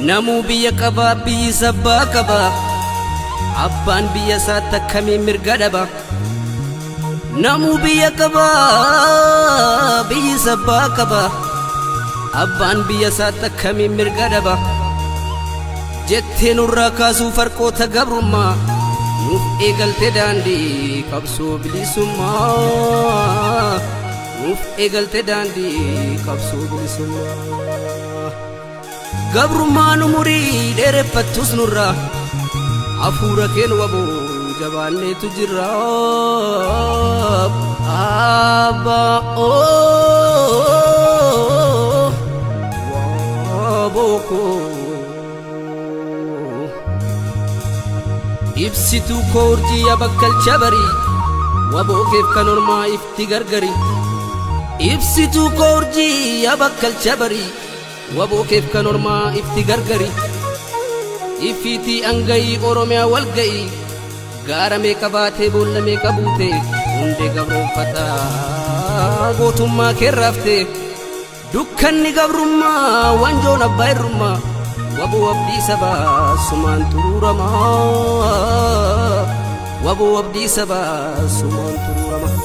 Namuu biyya qabaa biyyi sabbaa qaba. Abbaan biyya isaatti akkamiin mirga dhaba. Namuu biyya qabaa biyyi sabbaa qaba. Abbaan biyya isaatti akkamiin mirga dhaba. Jettee nurraa kaasuu farqoota gabrummaa. Nuuf eegalte daandii qabsoo bilisummaa. Nuuf eegalte daandii qabsoo bilisummaa. Gabrummaan umurii dheereffattus nurraa. Hafuura keen waboo jabaanneetu jirra. Abbaa waboo koo. Ibsituu koo urjii yaa bakkalcha barii. Waboo keef kan ormaa ifti gargari. Ibsituu koo urjii yaa bakkalcha barii. Waboo keef kan ormaa ifti gargari. Ifiitii angayii Oromiyaa wal ga'ii. Gaara meeqa baatee boolla meeqa buute. Hundee gabroonfataa gootummaa kee raaftee. Dukkanni gabrummaa wanjoon abbaa irrummaa. Waboo abdii sabaa sumaan xuruuramaa. Waboo abdii sabaa sumaan xuruuramaa.